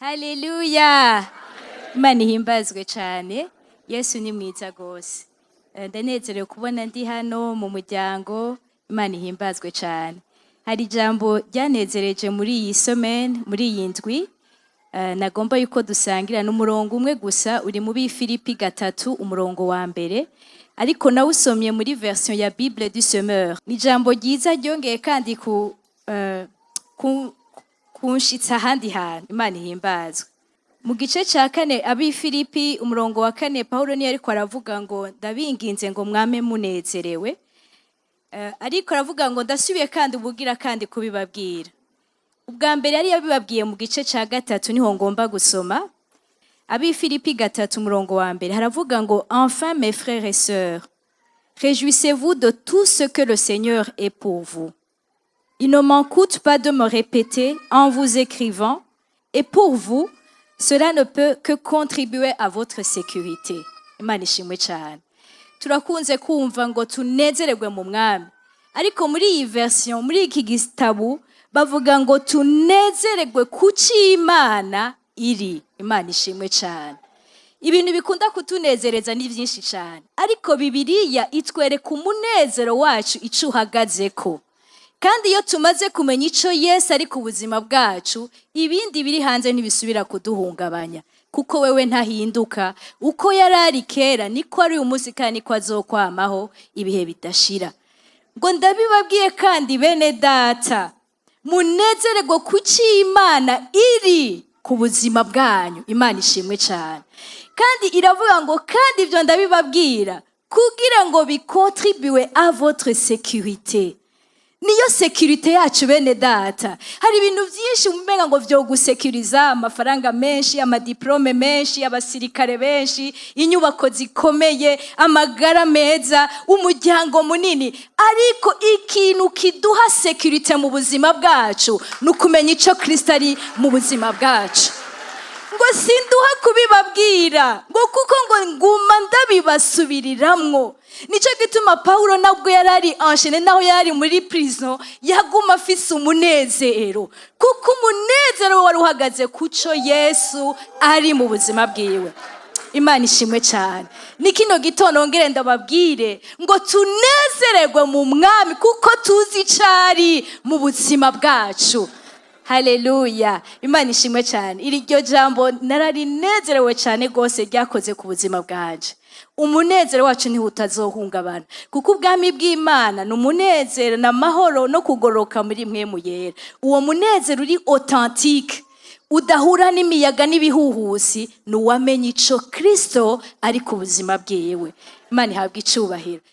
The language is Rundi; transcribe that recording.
Haleluya! Imana ihimbazwe cyane. Yesu ni mwiza rwose. Ndanezerewe kubona ndi hano mu muryango. Imana ihimbazwe cyane. Hari ijambo ryanezereje muri iyi semaine, muri iyi ndwi, nagomba yuko dusangira. N'umurongo umwe gusa uri mu Bifilipi 3, umurongo wa mbere, ariko nawusomye muri version ya Bible du Semeur. Ni ijambo ryiza ryongeye kandi kunshitsa ahandi hantu. Imana ihimbazwe. Mu gice cya kane, Abifilipi, umurongo wa kane, Paulo niyo ariko aravuga ngo: "Ndabinginze ngo mwame munezerewe." Ariko aravuga ngo: "Ndasubiye kandi ubugira kandi kubibabwira." Ubwa mbere yari yabibabwiye mu gice cya gatatu, niho ngomba gusoma. Abifilipi 3, umurongo wa mbere, haravuga ngo: "Enfin, mes frères et sœurs, réjouissez-vous de tout ce que le Seigneur est pour vous. Il ne m'en coûte pas de me répéter en vous écrivant, et pour vous, cela ne peut que contribuer à votre sécurité." Imana ishimwe cyane. Turakunze kumva ngo tunezererwe mu Mwami, ariko muri iyi version, muri iki gitabo, bavuga ngo tunezererwe kuki Imana iri. Imana ishimwe cyane. Ibintu bikunda kutunezereza ni byinshi cyane, ariko Bibiliya itwereka umunezero wacu icyo uhagazeko. Kandi iyo tumaze kumenya icyo Yesu ari ku buzima bwacu, ibindi biri hanze ntibisubira kuduhungabanya, kuko wewe ntahinduka. Uko yari ari kera niko ari uyu munsi, kandi niko azokwamaho ibihe bidashira. Ngo: "Ndabibabwiye kandi, bene data, munezererwe kuki Imana iri ku buzima bwanyu." Imana ishimwe cyane. Kandi iravuga ngo: "Kandi ibyo ndabibabwira kugira ngo bicontribue à votre sécurité." Niyo sécurité yacu, bene data. Hari ibintu byinshi umenga ngo vyogusekuriza: amafaranga menshi, amadiplômes menshi, abasirikare benshi, inyubako zikomeye, amagara meza, umuryango munini. Ariko ikintu kiduha sécurité mu buzima bwacu ni ukumenya ico Kristo ari mu buzima bwacu. Ngo: "Sinduha kubibabwira," ngo kuko ngo nguma ndabibasubiriramwo. Nicyo gituma Pawulo, nabwo yari ari enchaîné, naho yari ari muri prison, yaguma afise umunezero, kuko umunezero we wari uhagaze ku cyo Yesu ari mu buzima bwiwe. Imana ishimwe cyane. Ni kino gitondo ngere ndababwire ngo tunezererwe mu Mwami, kuko tuzi icari mu buzima bwacu. Haleluya! Imana ishimwe cyane. Iryo jambo nararinezerewe cyane rwose, ryakoze ku buzima bwanje. Umunezero wacu niho utazohungabana, kuko ubwami bw'Imana ni umunezero n'amahoro no kugoroka muri Mpwemu Yera. Uwo munezero uri authentique, udahura n'imiyaga n'ibihuhusi, ni uwamenye ico Kristo ari ku buzima bwiwe. Imana ihabwa icubahiro.